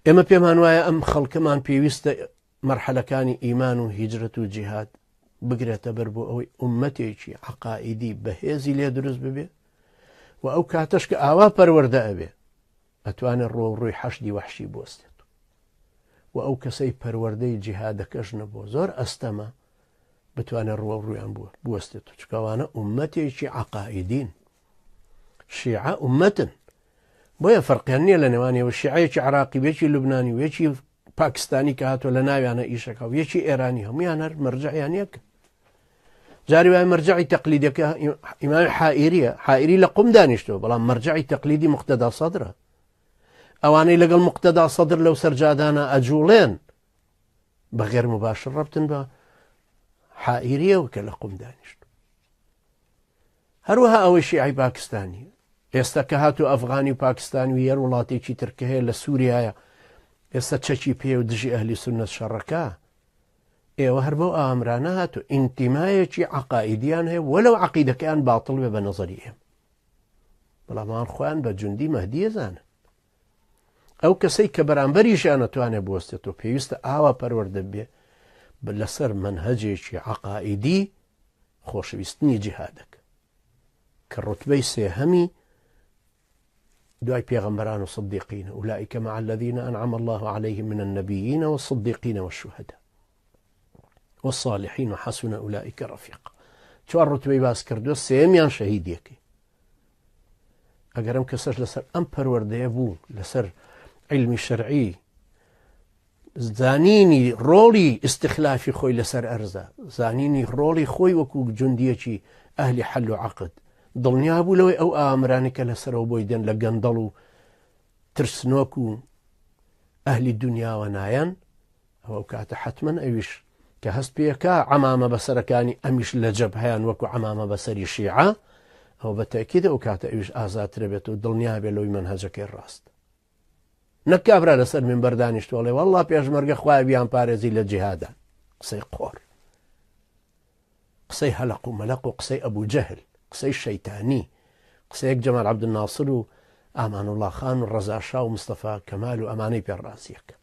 ئێمە پێمان وایە ئەم خەڵکەمان پێویستە مەرحەلەکانی ئیمان و هیجرەت و جیهاد بگرێتە بەر بۆ ئەوەی ئومەتێکی عەقائیدی بەهێزی لێ دروست ببێ و ئەو کاتەش کە ئاوا پەروەردە ئەبێ ئەتوانێت ڕۆ ڕووی حەشدی وەحشی بوەستێت و ئەو کەسەی پەروەردەی جیهادەکەش نەبووە زۆر ئەستەمە بتوانێت ڕووە ڕوویان بووە بوەستێت و چکەوانە ئومەتێکی عقائیدین شیعە ئومەتن بۆیە فەرقیان نییە لە نێوانیەوە شیعەیەکی عراقی وێکی لوبنانی وێکی پاکستانی کە هاتووە لە ناویانە ئیشەکە و یەکی ئێرانی هەمویان هەر مەرجعیان یەک جاری وای مەرجعی تەقلیدەکە ئیمامی حائریە حائری لە قوم دانیشتەوە بەڵام مەرجعی تەقلیدی مقتەدا سەدرە ئەوانەی لەگەڵ مقتەدا سەدر لەو سەرجادانە ئەجوڵێن بە غێر مباشر ڕەبتن بە حائریەوە کە لە قوم دانیشت هەروەها ئەوەی شیعەی پاکستانی ئێستا کە هاتوو ئەفغانی و پاکستانی و یەر وڵاتێکی تر کە هەیە لە سووریایە ئێستا چەکی پێ و دژی ئەهلی سوننەت شەڕەکە ئێوە هەر بەو ئامرانە هاتوو ئینتیمایەکی عقائیدیان هەیە وەلو عقیدەکەیان باتڵ بێ بە نظری ئێمە بەڵام ئەوان خۆیان بە جوندی مەهدیە زانن ئەو کەسەی کە بەرامبەریشیان ئەتوانێت بوەستێتەوە پێویستە ئاوا پەروەردە بێ لەسەر مەنهەجێکی عەقائیدی خۆشویستنی جیهادەکە کە ڕوتبەی سێهەمی دوای پێغەمبەران و صدیقین أولئك مع الذين أنعم الله عليهم من النبيين والصديقين والشهداء والصالحين وحسن أولئك رفيقا چوار ڕوتبەی باس کردووە سێمیان شەهیدیەکەی ئەگەر ئەم کەسەش لەسەر ئەم پەروەردەیە بوو لەسەر علمی شەرعی زانینی ڕۆڵی ئیسیخلافی خۆی لەسەر ئەرزە زانینی ڕۆڵی خۆی وەکو جوندیەکی ئەهلی حەل و عقد دڵنیا بوو لەوەی ئەو ئامرانی کە لەسەرەوە بۆی دێن لە گەندەڵ و ترسنۆک و ئەهلی دنیاوە نایەن ئەو کاتە حەتمەن ئەویش کە هەست پێکا عەمامە بەسەرەکانی ئەمیش لە جەبهەیان وەکو عەمامە بەسەری شیعە ئەوە بە تەکید ئەو کاتە ئەویش ئازاترە بێت و دڵنیا بێت لەوەی مەنهەجەکەی ڕاست نەک کابرا لەسەر منبەر دانیشتوەڵێ والله پێشمەرگە خوای بیان پارێزی لە جیهادا قسەی قۆڕ قسەی هەلق و مەلەق و قسەی ئەبوو جەهل قسەی شەیتانی قسەیەک جەمال عەبدولناسر و ئامانوڵا خان و ڕەزا شا و مستەفا کەمال و ئەمانەی پێ ڕازیەکە.